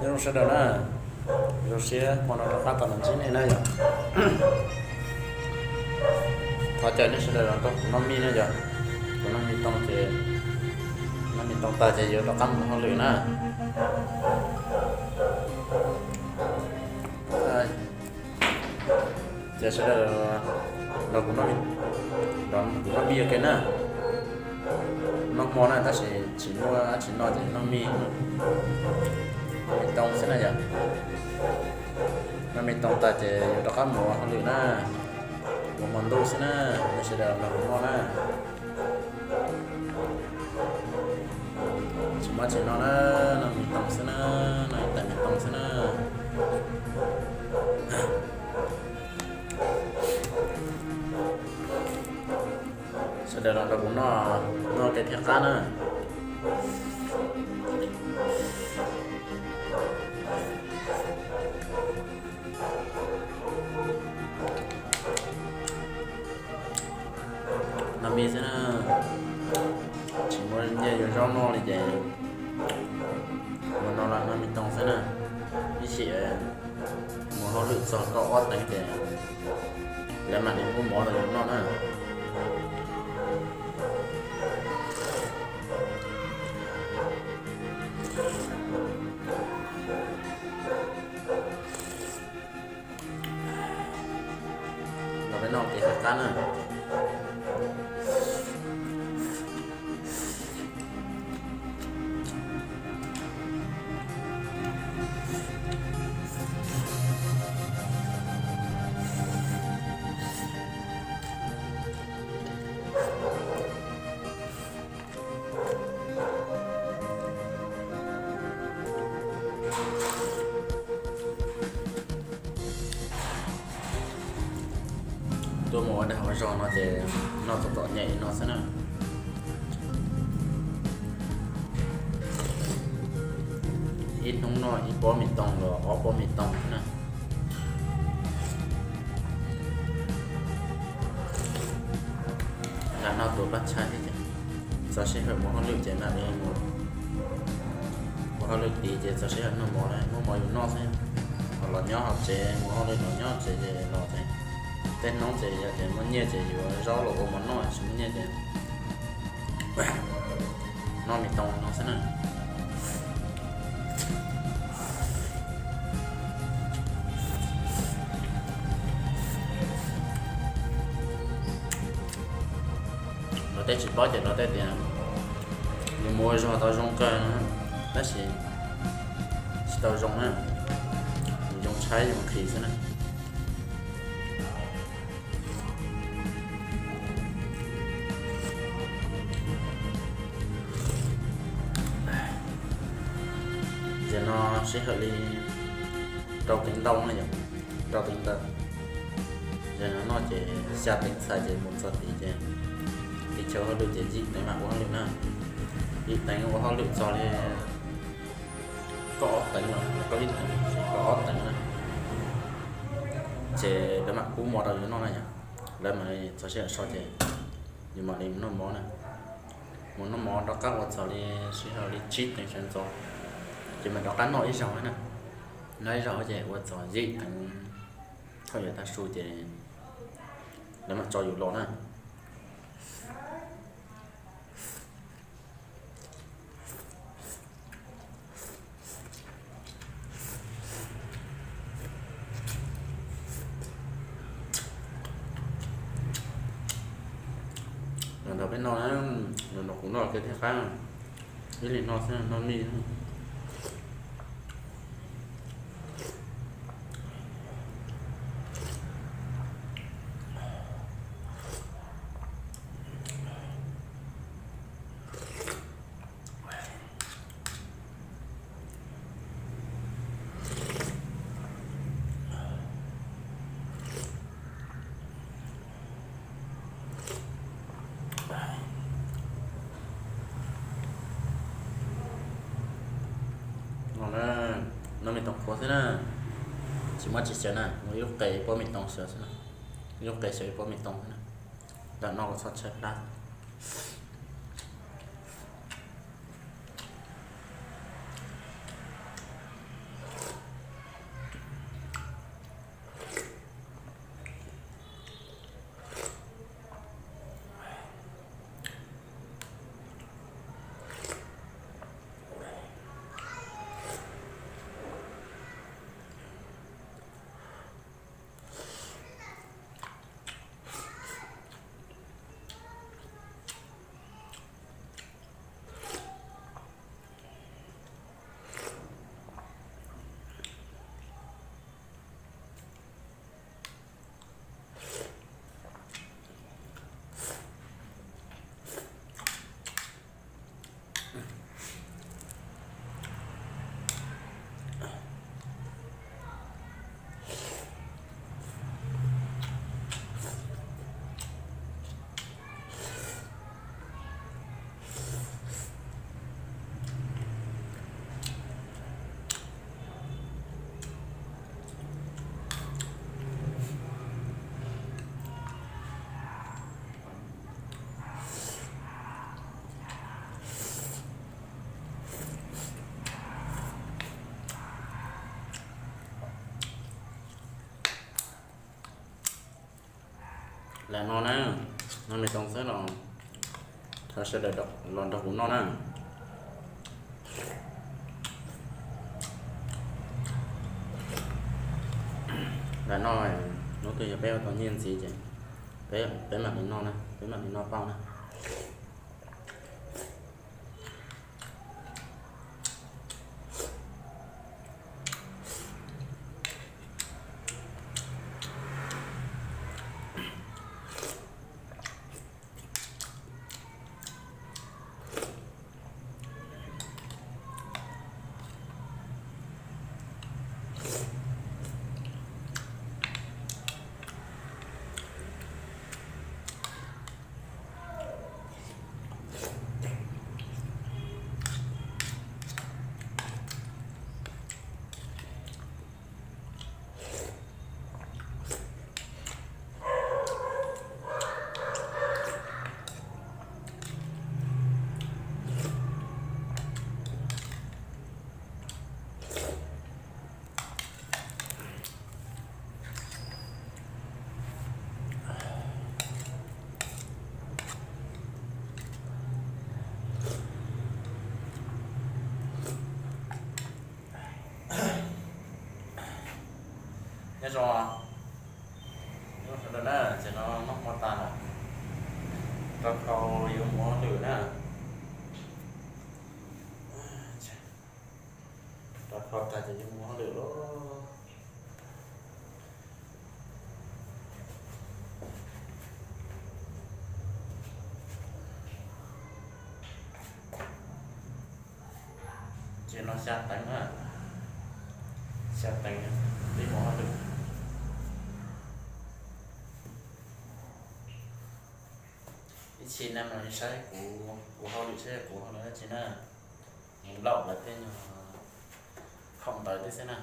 Zoo sawv daws na, zoo siab hmo no rov qab tau los ntsib nej na yom. Thov caw nej sawv daws los nrog kuv noj mij na yom. Kuv noj mij tau ces, noj mij tau tas ces yuav rov qab mus hauj lwm na. Ces sawv daws los nrog kuv noj, nrog kuv noj mij ua ke na. Noj hmo na tab sis tsis muaj dab tsi noj ces noj mij, noj mij tau xwb na yom. Noj mij tau tas ces yuav rov qab mus ua hauj lwm na. Mus hmo ntuj xwb na, nej sawv daws nrog kuv noj na. Tsis muaj dab tsi noj na, noj mij tau xwb na, noj ib tais mij tau xwb na. Sawv daws los nrog kuv noj, noj ua ke thiaj qab na. Noj mij xwb na, tsis muaj nyiaj yuav zaub noj li ces ua no los noj mij tau xwb na. Ib chim mus hauj lwm txog kaum ob teev ces lawv mam li muab mov rau yus noj na. Los peb noj ua ke thiaj qab na. Tuaj mus ua dag ua zog no ces noj txom txom nyem li no xwb na. Ib hnub noj ib pob mis toos los ob pob mis toos xwb na. Lam noj tus paj tshais thiab ces txog sij hawm mus hauj lwm ces mam li mus, mus hauj lwm tid ces txog sij hawm noj mov, muab mov yus noj xwb. Ho los nyob hauv tsev, mus hauj lwm los nyob tsev ces los ces tej hnub ces yog tias muaj nyiaj ces yuav zaub los ua mov noj, tsis muaj nyiaj ces noj mis toos no xwb na. Luag tej tsis paub ces luag tej tias yus mus ua zog tau zoo kawg no, tab sis tsis tau zoo na, yus zoo tshaib zoo nqhis xwb na. Ces no sij hawm li rau teev ntau no yom, rau teev ntau. Ces no noj ces xya teev txhais ces mus txog tid ces teb chaws hauj lwm ces yim teev mam ua hauj lwm na. Yim teev ua hauj lwm txog li kaum ob teev los kaum ib teev, kaum ob teev na. Ces lawv mam pub mov rau yus noj na yom. Lawv mam li txog sij hawm so ces yus mam li mus noj mov na. Mus noj mov rov qab ua txog li sij hawm li tsib teev sawv ntxov ces mam rov qab noj ib zaug na. Noj ib zaug ces ua txog yim teev thaum yuav tag su ces lawv mam tso yus los na. Los nrog peb noj, los nrog kuv noj kiag thiaj qab. Ib leeg noj xwb noj mij. No na, noj mij toos qhuav xwb na, tsis muaj tsis xyaw na, muaj ib lub qe ib pob mij toos xyaw xwb na, ib lub qe xyaw ib pob mij toos xwb na, lam noj kom txhob tshaib plab. Tam no na, no me too xwb los thov sawv daws los nrog kuv noj na. Tam no, hnub twg yog peb ua tau nyiaj ntxiv ces peb mam li noj na, peb mam li noj pauj na. Nyob zoo, nyob zoo sawv daws na, ces no noj hmo tas lawm, rau khau yuav mus hauj lwm na. Rau khau tas ces yuav mus hauj lwm lauj. Ces no xya teev na, xya teev, peb mus hauj lwm. Ib chim no mas saib kuv, kuv hauj lwm saib kuv hauj lwm dab tsi na. Mus nplaum lawv tej nyuag khoom ntawv tej xwb na.